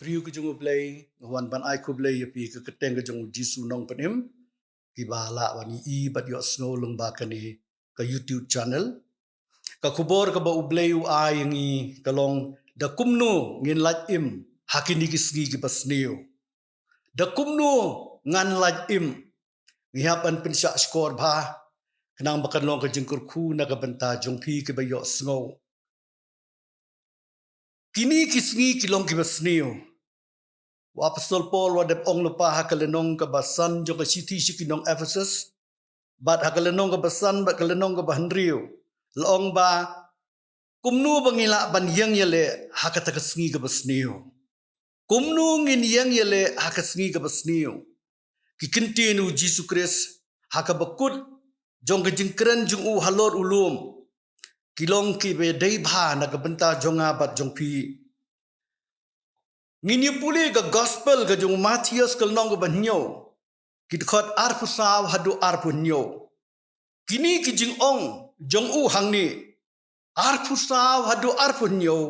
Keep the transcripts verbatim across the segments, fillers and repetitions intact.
Briew ka jong U Blei, nga wan ban ai khublei ïa phi ka kyrteng ka jong U Jisu Nongpynim, kiba lah wan ïohi bad ïohsngew lyngba kane ka YouTube channel. Ka khubor kaba U Blei u ai ïa ngi ka long da kumno ngin lait im ha kine ki sngi kiba sniew. Da kumno ngan lait im. Ngi hap ban pynshah shkor bha, khnang ba kan long ka jingkyrkhu na ka bynta jong phi kiba ïohsngew. Kine ki sngi ki long kiba sniew. U Apostol Paul u la dep ong lypa ha ka lynnong kaba san jong ka shithi sha ki nong Ephesus, bad ha ka lynnong kaba san bad ka lynnong kaba hynriew, la ong ba kumno ba ngi lah ban ïeng ïaleh ha kata ka sngi kaba sniew. Kumno ngin ïeng ïaleh ha ka sngi kaba sniew. Ki ktien U Jisu Khrist ha kaba kut jong ka jingkren jong u halor u lum, ki long kiba dei bha na ka bynta jong nga bad jong phi. Ngin ïa pule ka gospel ka jong u Mathaios ka lynnong kaba hynñiew, ki dkhot arphew saw haduh arphew hynñiew. Kine ki jingong jong u hangne, arphew saw haduh arphew hynñiew,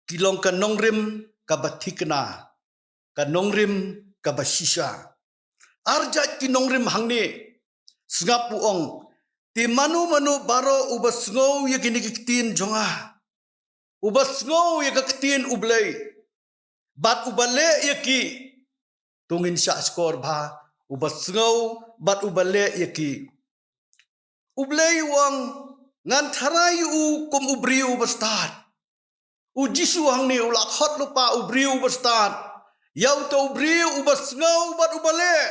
ki long ka nongrim kaba thikna, ka nongrim kaba shisha. Ar jait ki nongrim hangne. Sngap u ong, te mano mano baroh uba sngew ïa kine ki ktien jong nga, uba sngew ïa ka ktien U Blei, bad uba leh ïa ki. To ngin shah shkor bha, uba sngew bad uba leh ïa ki. U Blei u ong, ngan tharai ïa u kum u briew uba stad. U Jisu hangne u la khot lypa u briew uba stad. Ïa uta u briew uba sngew bad uba leh.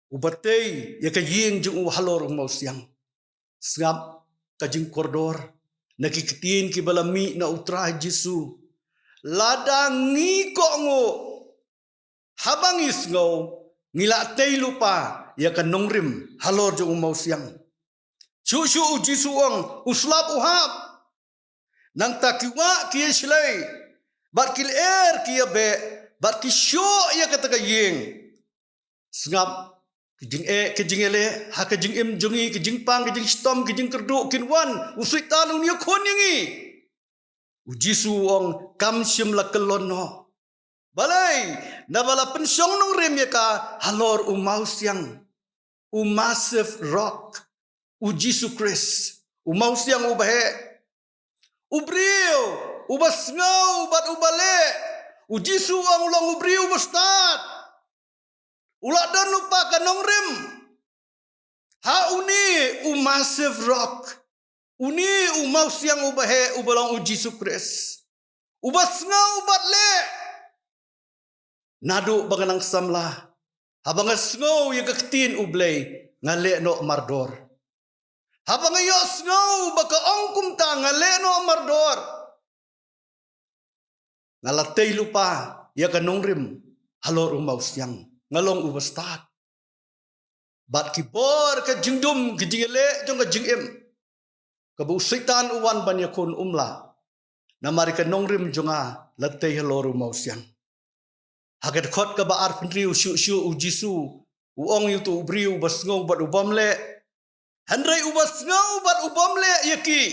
Uba tei ïa ka ïing jong u halor u mawsiang. Sngap ka jingkordor na ki ktien kiba la mih na U Trai Jisu. Lada ngi kohnguh, haba ngi sngew, ngi la tei lypa ïa ka nongrim halor jong u mawsiang. Shuh shuh U Jisu u ong, u slap u hap. Nangta ki wah ki ïa shlei, bad ki lyer ki ïa beh, bad ki shoh ïa kata ka ïing. Sngap, ki jingeh, ki jingeh leh ha ka jingim jong ngi, ki jingpang, ki jingshitom, ki jingkyrduh kin wan, u Soitan un ïakhun ïa ngi. U Jisu u ong, kam shym la kyllon noh. Balei? Naba la pynshong nongrim ïa ka halor u mawsiang, u massive rock, U Jisu Khrist, u mawsiang uba heh. U briew uba sngew bad uba leh, U Jisu u ong u long u briew uba stad. U la don lypa ka nongrim ha une u massive rock, une u mawsiang uba heh uba long U Jisu Khrist, uba sngew bad leh. Naduh ba nga nang samla, haba nga sngew ïa ka ktien U Blei, nga leh noh mardor. Haba nga ïohsngew ba ka ong kumta, nga leh noh mardor. Nga la tei lypa ïa ka nongrim halor u mawsiang, nga long uba stad. Bad ki bor ka jingdum, ki jingïaleh jong ka jingim, kaba u Soitan u wan ban ïakhun, um lah. Namar ïa ka nongrim jong nga la tei halor u mawsiang. Ha ka dkhot kaba arphew hynriew, shuh shuh U Jisu u ong ïa uta u briew uba sngew bad u bym leh. Hynrei uba sngew bad u bym leh ïa ki,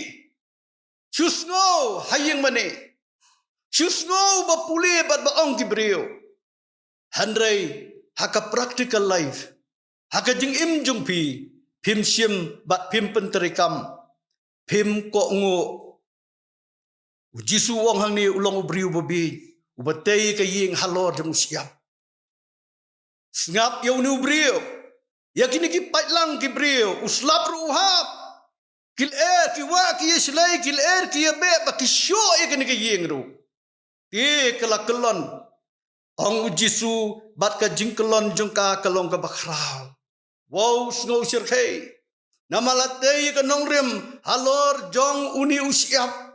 shu sngew ha ïing mane, shu sngew ba pule bad ba ong ki briew. Hynrei ha ka practical life, ha ka jingim jong phi, phim shim bad phim pyntreikam, phim kohnguh. U Jisu u ong hangne u long u briew uba bieit, uba tei ka ïing halor jong u shyiap. Sngap ïa une u briew, ïa kine ki paidlang ki briew, u slap ruh u hap. Ki lyer, ki wah ki ïa shlei, ki lyer ki ïa beh, bad ki shoh ïa kane ka ïing ruh. Te ka la kyllon, ong U Jisu, bad ka jingkyllon jong ka ka long kaba khraw. Wow, sngew shyrkhei. Namar la tei ïa ka nongrim halor jong une u shyiap.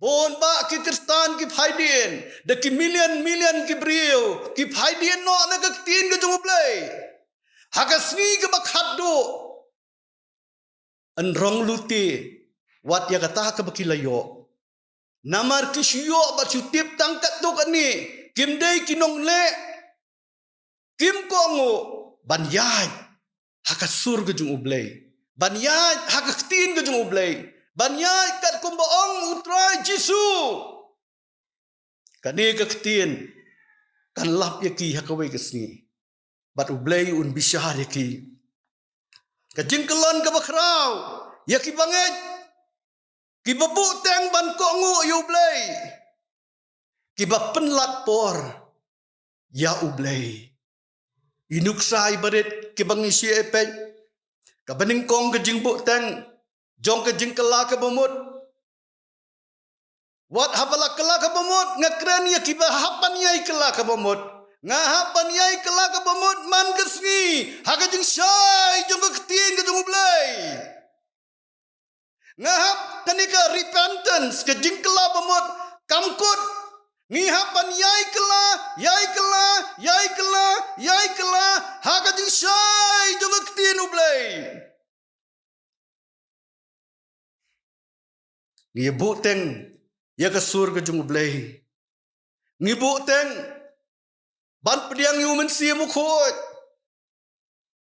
Bun bah ki Khristan ki phai dien, da ki million million ki briew ki phai dien noh na ka ktien ka jong U Blei ha ka sngi kaba khatduh. Yn rong lute wat ïa kata kaba ki la ïoh. Namar ki shu ïoh bad shu tip tang katto katne, kim dei ki nongleh. Kim kohnguh ban ïaid ha ka sur ka jong U Blei, ban ïaid ha ka ktien ka jong U Blei, ban ïaid katkum ba ong U Trai Jisu. Kane ka ktien kan lap ïa ki ha kawei ka sngi. Bad U Blei un bishar ïa ki. Ka jingkyllon kaba khraw ïa kiba ngeit, kiba buhteng ban kohnguh ïa U Blei, kiba pynlait por ïa U Blei. I nuksa iba rit kiba ngi shu ïa peit, kaba nyngkong ka jingbuhteng jong ka jingkylla kaba mut. Wat haba la kylla kaba mut, nga kren ïa kiba hap ban ïai kylla kaba mut. Nga hap ban ïai kylla kaba mut man ka sngi ha ka jingshai jong ka ktien ka jong U Blei. Nga hap, kane ka repentance, ka jingkylla ba mut, kam kut. Ngi hap ban ïai kylla, ïai kylla, ïai kylla, ïai kylla ha ka jingshai jong ka ktien U Blei. Ngi buhteng ïa ka sur ka jong U Blei. Ngi buhteng ban pdiang ïa U Mynsiem Bakhuid,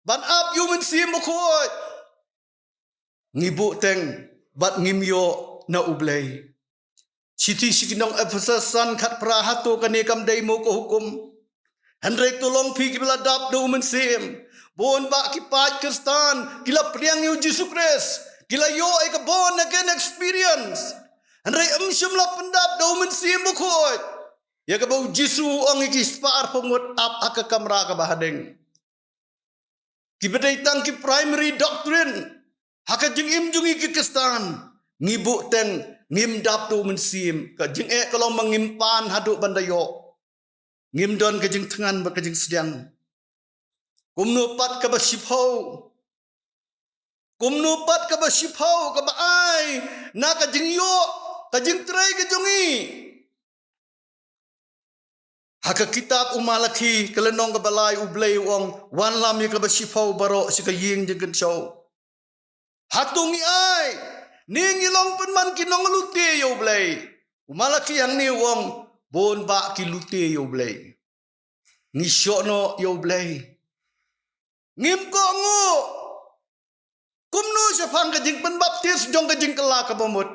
ban ap ïa U Mynsiem Bakhuid. Ngi buhteng bad ngim ïoh na U Blei. Shithi sha ki nong Ephesus san khatphra, hato kane kam dei mo ka hukum? Hynrei to long phi kiba la dap da U Mynsiem. Bun bah ki paid Khristan ki la pdiang ïa U Jisu Khrist, ki la ïoh ïa ka born again experience, hynrei ym shym la pyndap da U Mynsiem Bakhuid. Ïa kaba U Jisu u ong ïa ki spah arphew ngut ap ha ka kamra kaba hadeng. Kiba dei tang ki primary doctrine ha ka jingim jong ngi ki Khristan. Ngi buhteng, ngim dap da U Mynsiem, ka jingeh ka long ba ngim pan haduh ban da ïoh. Ngim don ka jingthngan bad ka jingsdiang. Kumno pat kaba shiphew, kumno pat kaba shiphew kaba ai na ka jingïoh, ka jingtrei ka jong ngi? Ha ka kitab u Malakhi, ka lynnong kaba lai, U Blei u ong, wanlam ïa kaba shiphew baroh sha ka ïing jingkynshew. Hato ngi ai? Ne ngi long pynban ki nonglute ïa U Blei? U Malakhi hangne u ong, bun bah ki lute ïa U Blei. Ngi shoh noh ïa U Blei. Ngim kohnguh. Kumno shaphang ka jingpynbaptis jong ka jingkylla kaba mut?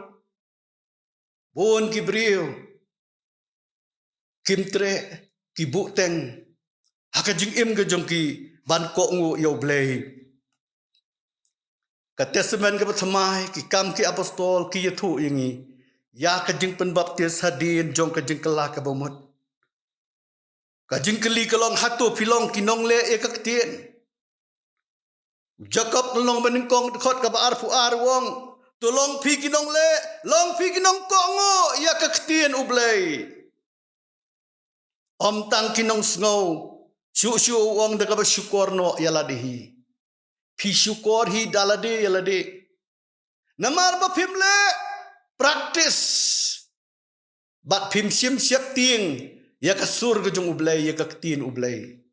Bun ki briew kim treh, ki buhteng ha ka jingim ka jong ki ban kohnguh ïa U Blei. Ka Testament kaba thymmai, ki Kam ki Apostol, ki ïathuh ïa ngi ïa ka jingpynbaptis hadien jong ka jingkylla kaba mut. Ka jingkylli ka long, hato phi long ki nongleh ïa ka ktien? Jakob lynnong ba nyngkong dkhot kaba arphew ar u ong, to long phi ki nongleh, long phi ki nongkohnguh ïa ka ktien U Blei. Ym tang ki nongsngew, shuh shuh u ong da kaba shukor noh ïa lade hi. Phi shukor hi da lade ïa lade. Namar ba phim leh practice bad phim shim sheptieng ïa ka sur ka jong U Blei, ïa ka ktien U Blei.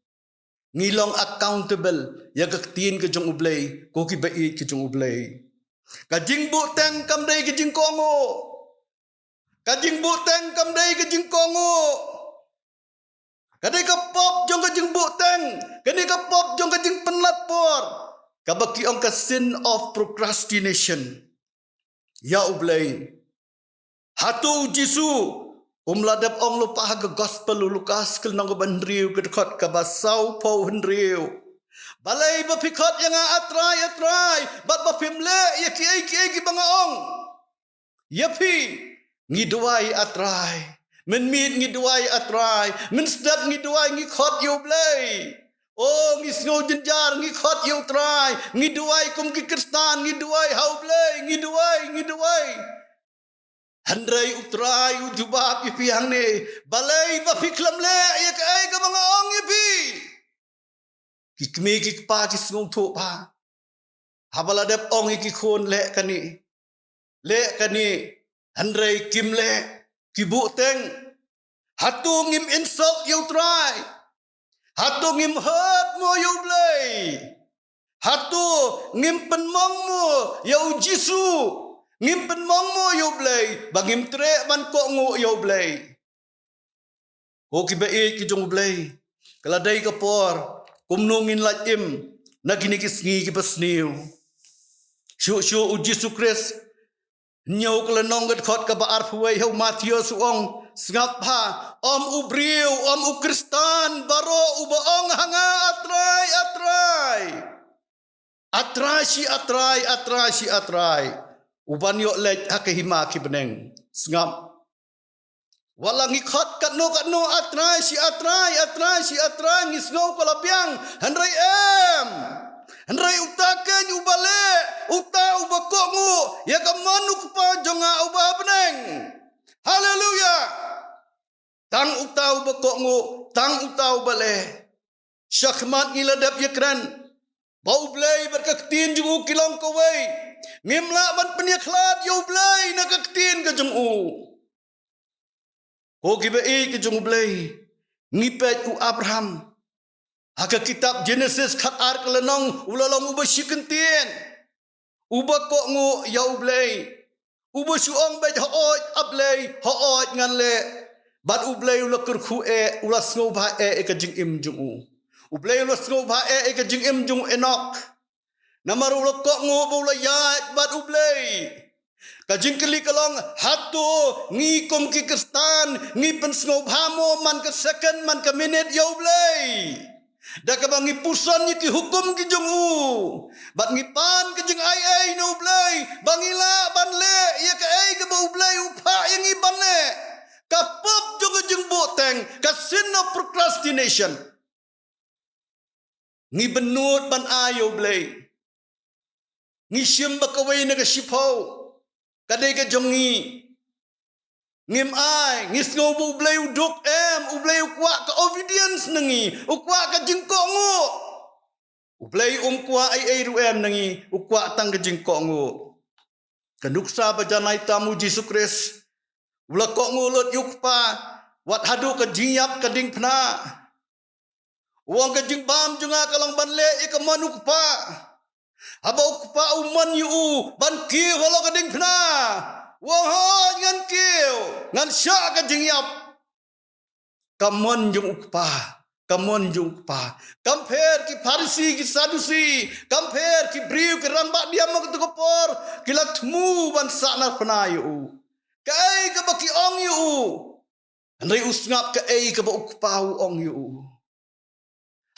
Ngi long accountable ïa ka ktien ka jong U Blei, ko kiba ïeit ka jong U Blei. Ka jingbuhteng kam dei ka jingkohnguh. Ka jingbuhteng kam dei ka jingkohnguh. Ka dei ka pop jong ka jingbuhteng, ka dei ka pop jong ka jingpynlait por, kaba ki ong ka sin of procrastination. Ïa U Blei. Hato U Jisu um la dep ong lypa ha ka gospel u Lukas ka lynnong kaba hynriew ka dkhot kaba sawphew hynriew, balei ba phi khot ïa nga A Trai, A Trai, bad ba phim leh ïa kiei kiei kiba nga ong ïa phi? Ngi duwai A Trai. Mynmiet ngi duwai A Trai. Mynstep ngi duwai, ngi khot ïa U Blei. O, ngi sngew jynjar, ngi khot ïa U Trai. Ngi duwai kum ki Khristan, ngi duwai ha U Blei, ngi duwai, ngi duwai. Hynrei U Trai u jubab ïa phi hangne, balei ba phi khlem leh ïa kaei kaba nga ong ïa phi? Ki kmie ki kpa ki sngewthuh ba haba la dep ong ïa ki khun leh kane, leh kane, hynrei kim leh, ki buhteng. Hato ngim insult ïa U Trai? Hato ngim hurt mo ïa U Blei? Hato ngim pynmong mo ïa U Jisu? Ngim pynmong mo ïa U Blei ba ngim treh ban kohnguh ïa U Blei? Ko kiba ïeit ki jong U Blei, ka la dei ka por kumno ngin lait im na kine ki sngi kiba sniew. Shuh shuh U Jisu Khrist, hynñiew ka lynnong ka dkhot kaba arphew wei ha u Mathaios u ong, Sngap bha, ym u briew, ym u Khristan baroh uba ong ha nga, A Trai, A Trai. A Trai shi A Trai, A Trai shi A Trai, u ban ïoh leit ha ka hima ki bneng. Sngap. Wat la ngi khot katno katno, A Trai shi A Trai, A Trai shi A Trai, ngi sngew ka la biang. Hynrei em. Hynrei uta keiñ uba leh, uta uba kohnguh ïa ka mon U Kpa jong nga uba ha bneng. Haleluya. Tang uta uba kohnguh, tang uta uba leh. Shakhmat ngi la dep ïakren ba U Blei bad ka ktien jong u ki long kawei. Ngim lah ban pynïakhlad ïa U Blei na ka ktien ka jong u. Ko kiba ïeit ka jong U Blei, ngi peit u Abraham ha ka kitab Genesis khatar ka lynnong, u la long uba shi kyntien, uba kohnguh ïa U Blei, uba shu ong beit, hooid A Blei, hooid ngan leh. Bad U Blei u la kyrkhu eh, u la sngewbha eh ïa ka jingim jong u. U Blei u la sngewbha eh ïa ka jingim jong u Enok. Namar u la kohnguh ba u la ïaid bad U Blei. Ka jingkylli ka long, hato ngi kum ki Khristan ngi pynsngewbha mo man ka second, man ka minit ïa U Blei? Da kaba ngi puson ïa ki hukum ki jong u, bad ngi pan ka jingai ei na U Blei ba ngi lah ban leh ïa kaei kaba U Blei u phah ïa ngi ban leh. Ka pop jong ka jingbuhteng, ka sin of procrastination. Ngi bynnud ban ai ïa U Blei. Ngi shim ba kawei na ka shiphew ka dei ka jong ngi. Ngim ai, ngi sngew ba U Blei u duk, em, U Blei u kwah ka obedience na ngi, u kwah ka jingkohnguh. U Blei um kwah ei ei ruh em na ngi, u kwah tang ka jingkohnguh. Ka nuksa ba janai tam, U Jisu Khrist u la kohnguh lut ïa U Kpa, wat haduh ka jingïap ka diengphna. U ong, ka jingbam jong nga ka long ban leh ïa ka mon U Kpa. Haba U Kpa u mon ïa u ban kiew halor ka diengphna, u ong, hooid ngan kiew, ngan shah ka jingïap. Ka mon jong U Kpa, ka mon jong U Kpa. Kam pher ki Pharisi ki Sadusi, kam pher ki briew ki rangbah diam ha kato ka por, ki la thmu ban sahnarphna ïa u. Kaei kaba ki ong ïa u, hynrei u sngap kaei kaba U Kpa u ong ïa u.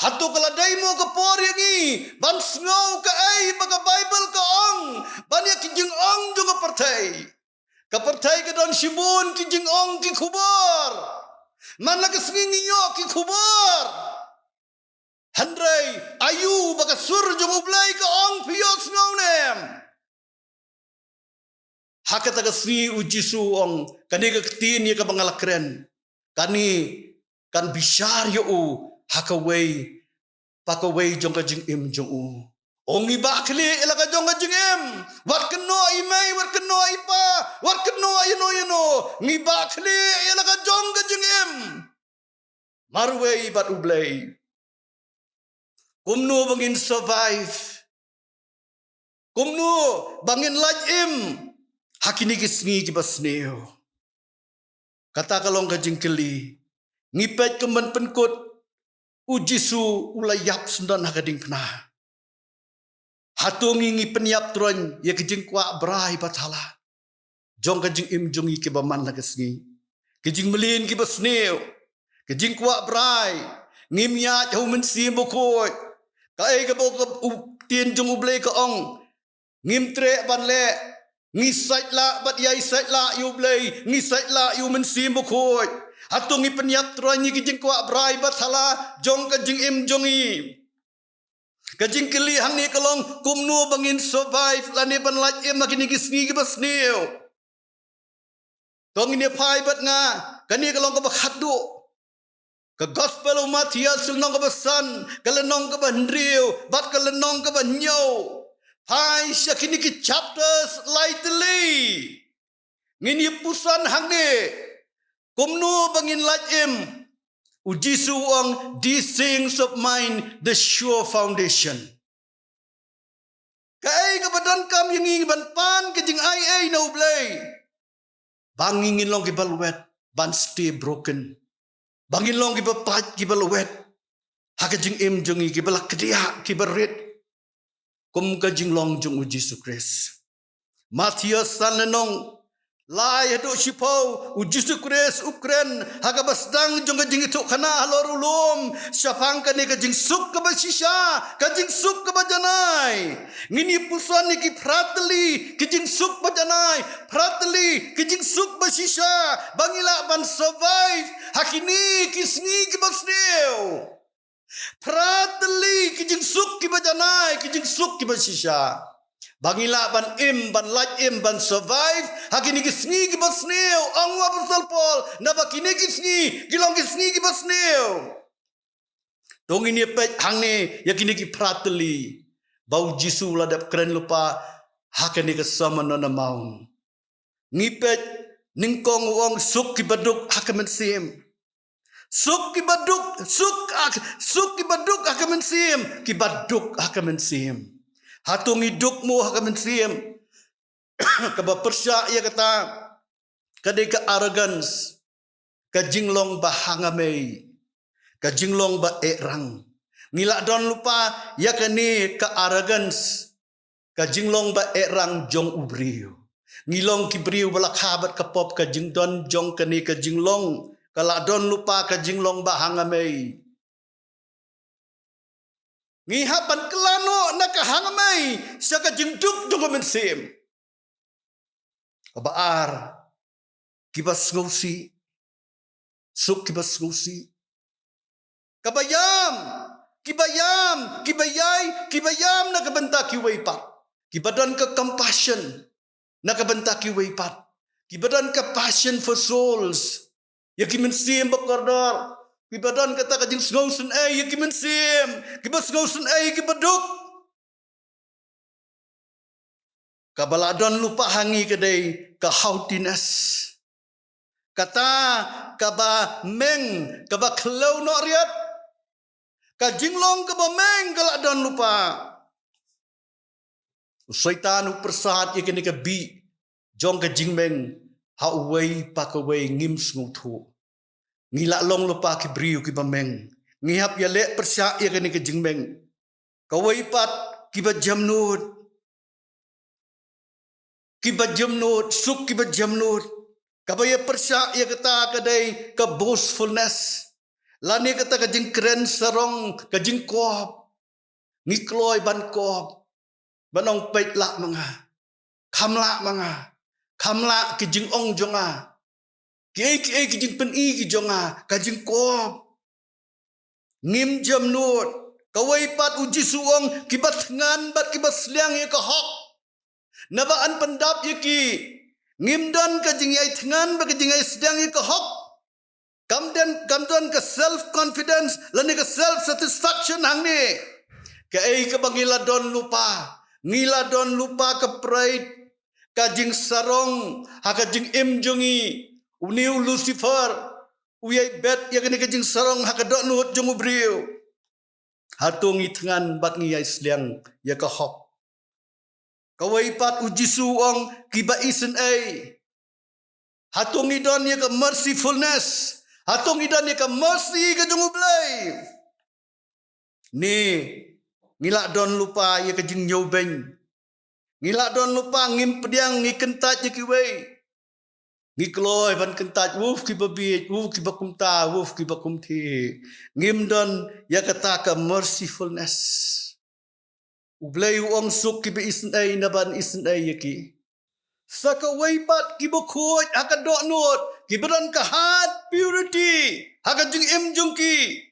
Hato ka la dei mo ka por ïa ngi ban sngew kaei ba ka Baibl ka ong, ban ïa ki jingong jong ka pyrthei? Ka pyrthei ka don shibun ki jingong ki khubor. Man la ka sngi ngi ïoh ki khubor. Hynrei aïu ba ka sur jong U Blei ka ong, phi ïohsngew ne em? Ha kata ka sngi U Jisu u ong, kane ka ktien ïa kaba nga la kren, kane kan bishar ïa u ha kawei pa kawei jong ka jingim jong u. Ong, ngi bah khlieh ïa la ka jong ka jingim. Wat kynnoh i mei, wat kynnoh i pa, wat kynnoh ïano ïano. Ngi bah khlieh ïa la ka jong ka jingim marwei bad U Blei. Kumno ba ngin survive? Kumno ba ngin lait im ha kine ki sngi kiba sniew? Kata ka long ka jingkylli. Ngi peit kumban pynkut, U Jisu u la ïap syndon ha ka diengphna. Hato ngi ngi pynïap troiñ ïa ki jingkwah brai bathala jong ka jingim jong ngi kiba man la ka sngi? Ki jingmlien kiba sniew, ki jingkwah brai, ngim ïaid ha U Mynsiem Bakhuid. Kaei kaba u ktien jong U Blei ka ong, ngim treh ban leh. Ngi sait lah bad ïai sait lah ïa U Blei, ngi sait lah ïa U Mynsiem Bakhuid. Hato ngi pynïap troiñ ïa ki jingkwah brai bathala jong ka jingim jong ngi? Ka jingkylli hangne ka long, kumno ba ngin survive lane ban lait im ha kine ki sngi kiba sniew? To ngin ïa phai bad nga, kane ka long kaba khatduh. Ka Gospel u Mathaios, lynnong kaba san, ka lynnong kaba hynriew bad ka lynnong kaba hynñiew. Phai sha kine ki chapters lai tylli. Ngin ïa puson hangne. Kumno ba ngin lait im? U Jisu u ong, "These things of mine, the sure foundation." Kaei kaba donkam ïa ngi ban pan ka jingai ei na U Blei? Ba ngi ngin long kiba lwet ban stay broken. Ba ngin long kiba pait kiba lwet ha ka jingim jong ngi, kiba la kdiah, kiba rit kum ka jinglong jong U Jisu Khrist. Mathaios san lynnong, lai haduh shiphew, u Jisu Khrist u kren ha kaba sdang jong ka jingïathuhkhana halor u lum shaphang kane ka jingsuk kaba shisha, ka jingsuk kaba janai. Ngin ïa puson ïa ki phra tylli ki jingsuk ba janai, phra tylli ki jingsuk ba shisha, ba ngi lah ban survive ha kine ki sngi kiba sniew. Phra tylli ki jingsuk kiba janai, ki jingsuk kiba shisha, ba ngi lah ban im, ban lait im, ban survive ha kine ki sngi kiba sniew, ong u Apostol Paul, naba kine ki sngi ki long ki sngi kiba sniew. To ngin ïa peit hangne ïa kine ki phra tylli ba u Jisu u la dep kren lypa ha kane ka Sermon on the Mount. Ngi peit, nyngkong u ong suk kiba duk ha ka mynsiem. Suk kiba duk, suk ha-, suk kiba duk ha ka mynsiem, kiba duk ha ka mynsiem. Hato ngi duk mo ha ka mynsiem? Kaba pyrshah ïa kata ka dei ka arrogance, ka jinglong ba hangamei, ka jinglong ba ehrang. Ngi lah don lypa ïa kane ka arrogance, ka jinglong ba ehrang jong u briew. Ngi long ki briew ba la kha bad ka pop, ka jingdon jong kane ka jinglong ka lah don lypa ka jinglong ba hangamei. Ngi hap ban kylla noh na ka hangamei sha ka jingduk jong ka mynsiem. Kaba ar, kiba sngewsih, suk kiba sngewsih. Kaba ïam, kiba ïam, kiba ïai, kiba ïam na ka bynta kiwei pat. Kiba don ka compassion na ka bynta kiwei pat. Kiba don ka passion for souls, ïa ki mynsiem ba kordor. Kiba don kata ka jingsngewsynei ïa ki mynsiem, kiba sngewsynei ïa kiba duk. Kaba lah don lypa ha ngi ka dei ka haughtiness. Kata kaba meng, kaba khlem noh riat. Ka jinglong kaba meng ka lah don lypa. U Soitan u pyrsad ïa kane ka bih jong ka jingmeng ha uwei pa kawei, ngim sngewthuh. Ngi lah long lypa ki briew kiba meng. Ngi hap ïaleh pyrshah ïa kane ka jingmeng. Kawei pat, kiba jemnud. Kiba jemnud, suk kiba jemnud. Kaba ïa pyrshah ïa kata ka dei ka boastfulness, lane kata ka jingkren sarong, ka jingkop. Ngi kloi ban kop, ban ong peit lah ma nga, kham lah ma nga, kham lah ki jingong jong nga, kiei kiei ki jingpyni ki jong nga, ka jingkop. Ngim jemnud. Kawei pat u Jisu u ong kiba thngan bad kiba sliang ïa ka hok. Naba yn pyndap ïa ki. Ngim don ka jingïai thngan bad ka jingïai sliang ïa ka hok. Kam don, kam don ka self confidence lane ka self satisfaction hangne. Kaei kaba ngi la don lypa, ngi la don lypa ka pride, ka jingsarong ha ka jingim jong ngi. Une u Lucifer u ïai bet ïa kane ka jingsarong ha ka dohnud jong u briew. Hato ngi thngan bad ngi ïai sliang ïa ka hok? Kawei pat u Jisu u ong kiba isynei. Hato ngi don ïa ka mercifulness? Hato ngi don ïa ka mercy ka jong U Blei? Ne ngi lah don lypa ïa ka jingñiewbeiñ? Ngi lah don lypa ngim pdiang, ngi kyntait ïa kiwei. Ngi kloi ban kyntait, wuf kiba bieit, wuf kiba kumta, wuf kiba kumthie. Ngim don ïa kata ka mercifulness. U Blei u ong suk kiba isynei, naba yn isynei ïa ki. Sa kawei pat kiba khuid ha ka dohnud, kiba don ka heart purity ha ka jingim jong ki.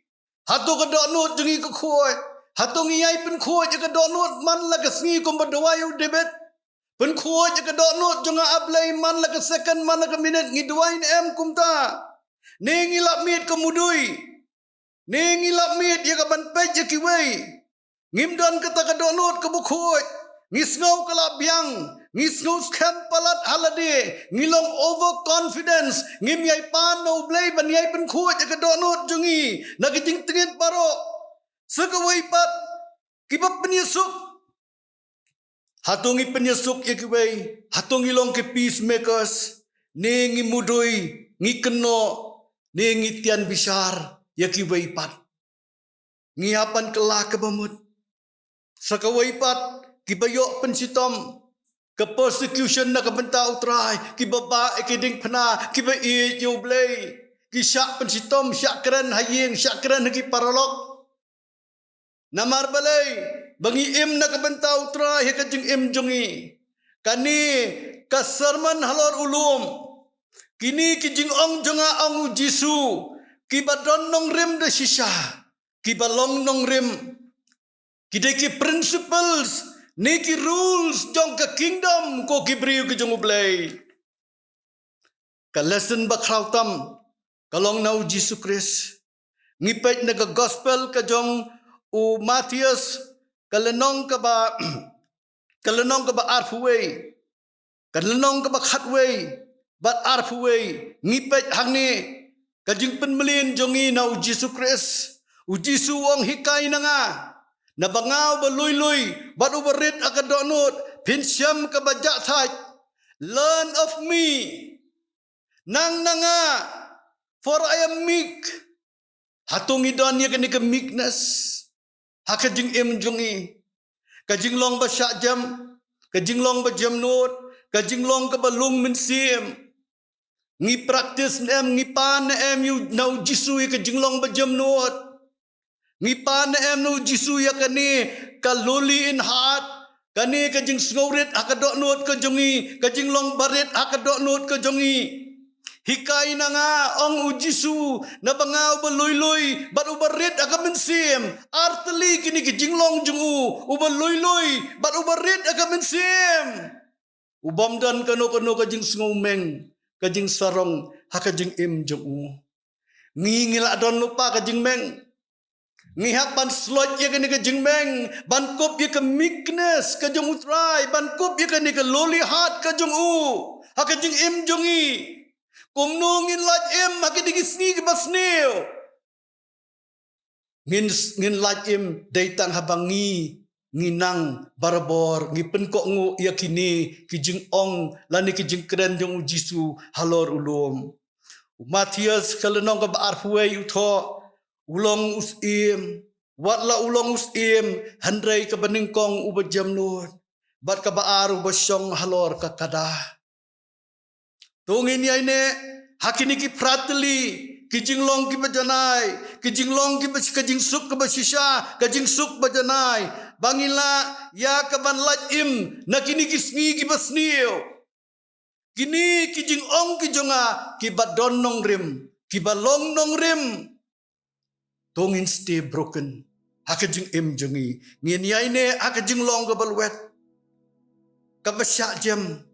Hato ka dohnud jong ngi ka khuid? Hato ngi ïai pynkhuid ïa ka dohnud man la ka sngi kumba duwai u David? Pynkhuid ïa ka dohnud jong nga, A Blei, man la ka second, man la ka minit, ngi duwai ne em kumta? Ne ngi lap miet ka mudui? Ne ngi lap miet ïa ka ban peit ïa kiwei? Ngim don kata ka dohnud kaba khuid. Ngi sngew ka la biang, ngi sngew skhem palat ha lade, ngi long overconfidence, ngim ïai pan na U Blei ban ïai pynkhuid ïa ka dohnud jong ngi na ka jingtngit baroh. Sa kawei pat kiba pynïasuk. Hato ngi pynïasuk ïa kiwei? Hato ngi long ki peacemakers? Ne ngi mudui, ngi kynnoh, ne ngi tian bishar ïa kiwei pat? Ngi hap ban kylla kaba mut. Sa kawei pat kiba ïoh pynshitom. Ka persecution na ka bynta U Trai, kiba bah ïa ki diengphna, kiba ïeit ïa U Blei, ki shah pynshitom, shah kren ha ïing, shah kren ha ki paralok. Namar balei? Ba ngi im na ka bynta U Trai ha ka jingim jong ngi. Kane ka sermon halor u lum. Kine ki jingong jong nga, ong U Jisu, kiba don nongrim da shisha, kiba long nongrim. Ki dei ki principles ne ki rules jong ka kingdom, ko ki briew ki jong U Blei. Ka lesson ba khraw tam ka long na U Jisu Khrist. Ngi peit na ka gospel ka jong u Mathaios, ka lynnong kaba, ka lynnong kaba arphew wei, ka lynnong kaba khatwei bad arphew wei, ngi peit hangne ka jingpynmlien jong ngi na U Jisu Khrist. U Jisu u ong, hikai na nga, naba nga uba lui lui bad uba rit ha ka dohnud, phin shem kaba jah thait. Learn of me. Nang na nga, for I am meek. Hato ngi don ïa kane ka meekness ha ka jingim jong ngi? Ka jinglong ba shah jem, ka jinglong ba jemnud, ka jinglong kaba lung mynsiem. Ngi practice ne em, ngi pan ne em ïa u, na U Jisu ïa ka jinglong ba jemnud? Ngi pan ne em na U Jisu ïa kane ka lowly in heart, kane ka jingsngewrit ha ka dohnud ka jong ngi, ka jinglong ba rit ha ka dohnud ka jong ngi? Hikai na nga, ong U Jisu, naba nga uba lui lui bad uba rit ha ka mynsiem. Ar tylli kine ki jinglong jong u, uba lui lui bad uba rit ha ka mynsiem. U bym don kano kano ka jingsngewmeng, ka jingsarong ha ka jingim jong u. Ngi, ngi la don lypa ka jingmeng. Ngi hap ban sloit ïa kane ka jingmeng, ban kup ïa ka meekness ka jong U Trai, ban kup ïa kane ka lowly heart ka jong u ha ka jingim jong ngi. Kumno ngin lait im ha kine ki sngi kiba sniew? Ngin, ngin lait im dei tang haba ngi, ngi nang barabor, ngi pynkohnguh ïa kine ki jingong lane ki jingkren jong U Jisu halor u lum. U Mathaios ka lynnong kaba arphew wei u thoh, u long u syiem, wat la u long u syiem, hynrei kaba nyngkong uba jemnud, bad kaba ar uba shong halor ka kada. To ngin ïaineh ha kine ki phra tylli ki jinglong kiba janai, ki jinglong kiba, ka jingsuk kaba shisha, ka jingsuk ba janai, ba ngin lah ïa kaban lait im na kine ki sngi kiba sniew. Kine ki jingong ki jong nga kiba don nongrim, kiba long nongrim. To ngin stay broken ha ka jingim jong ngi. Ngin ïaineh ha ka jinglong kaba lwet, kaba shah jem,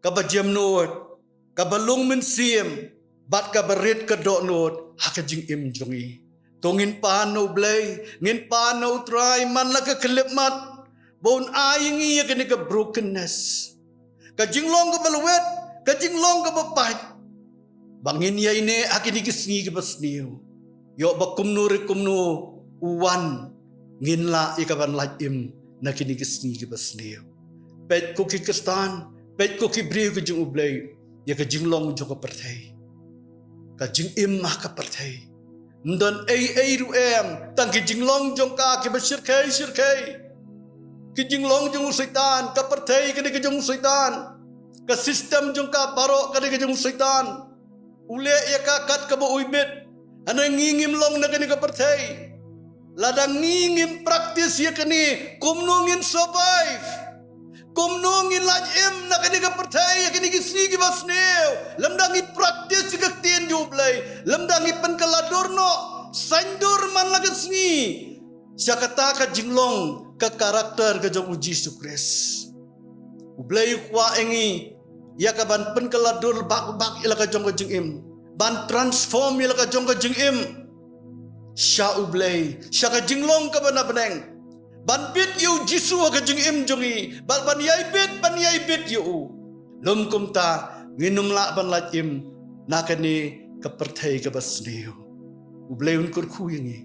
kaba jemnud, kaba lung mynsiem, bad kaba rit ka dohnud ha ka jingim jong ngi. To ngin pan na U Blei, ngin pan na U Trai man la ka khyllipmat, ba un ai ïa ngi ïa kane ka brokenness, ka jinglong kaba lwet, ka jinglong kaba pait, ba ngin ïaineh ha kine ki sngi kiba sniew. Ïoh ba kumno re kumno u wan, ngin lah ïa kaban lait im na kine ki sngi kiba sniew. Peit ko ki khristan, peit ko ki briew ki jong U Blei, ïa ka jinglong jong ka pyrthei, ka jingim ha ka pyrthei, ym don ei ei ruh em, tang ki jinglong jong ka kiba shyrkhei shyrkhei. Ki jinglong jong u Soitan, ka pyrthei ka dei ka jong u Soitan, ka system jong ka baroh ka dei ka jong u Soitan. U leh ïa ka kat kaba u ibit. Hynrei ngi ngim long na kane ka pyrthei. Lada ngi ngim practice ïa kane, kumno ngin survive? Kumno ngin lait im na kane ka pyrthei ïa kine ki sngi kiba sniew? Lymda ngi practice ïa ka ktien jong U Blei, lymda ngi pynkylla dur noh, saiñdur man la ka sngi sha kata ka jinglong, ka character ka jong U Jisu Khrist. U Blei u kwah ïa ngi ïa kaban pynkylla dur bak bak ïa la ka jong ka jingim, ban transform ïa la ka jong ka jingim sha U Blei, sha ka jinglong kaba na bneng, ban bit ïa U Jisu ha ka jingim jong ngi, bad ban ïai bit, ban ïai bit ïa u. Lym kumta, ngin ym lah ban lait im na kane ka pyrthei kaba sniew. U Blei un kyrkhu ïa ngi.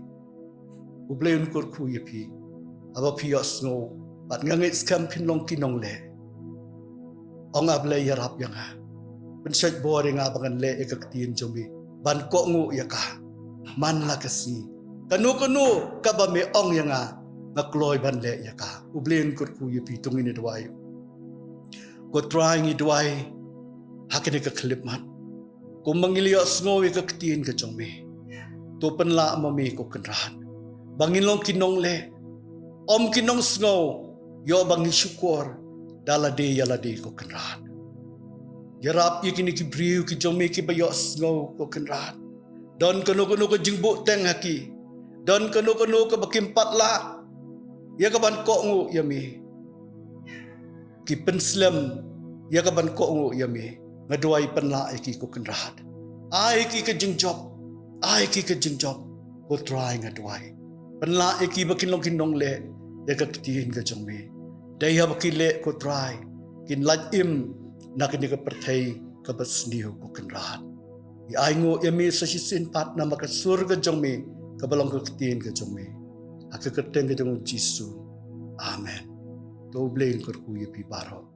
U Blei un kyrkhu ïa phi. Haba phi ïohsngew, bad nga ngeit skhem phin long ki nongleh. Ong, A Blei, ïarap ïa nga. Pynshait bor ïa nga ba ngan leh ïa ka ktien jong me, ban kohnguh ïa ka man la ka sngi. Kano kano kaba me ong ïa nga, nga kloi ban leh ïa ka. U Blei un kyrkhu ïa phi. To ngin ïa duwai. Ko Trai, ngi duwai ha kane ka khyllipmat, kumba ngi la ïohsngew ïa ka ktien ka jong me, to pynlah ma me, ko Kynrad, ba ngin long ki nongleh, ym ki nongsngew, ïoh ba ngi shukor da lade ïa lade, ko Kynrad. Ïarap ïa kine ki briew ki jong me kiba ïohsngew, ko Kynrad. Don kano kano ka jingbuhteng ha ki, don kano kano kaba kim pat lah ïa ka ban kohnguh ïa me, ki pynslem ïa ka ban kohnguh ïa me. Nga duwai, pynlah ïa ki, ko Kynrad. Ai ki ka jingjop, ai ki ka jingjop, ko Trai, nga duwai. Pynlah ïa ki ba kin long ki nongleh ïa ka ktien ka jong me. Dei haba ki leh, ko Trai, kin lait im na kane ka pyrthei kaba sniew, ko Kynrad. Ngi ainguh ïa me sa shisien pat namar ka sur ka jong me kaba long ka ktien ka jong me. Ha ka kyrteng ka jong U Jisu. Amen. To U Blei un kyrkhu ïa phi baroh.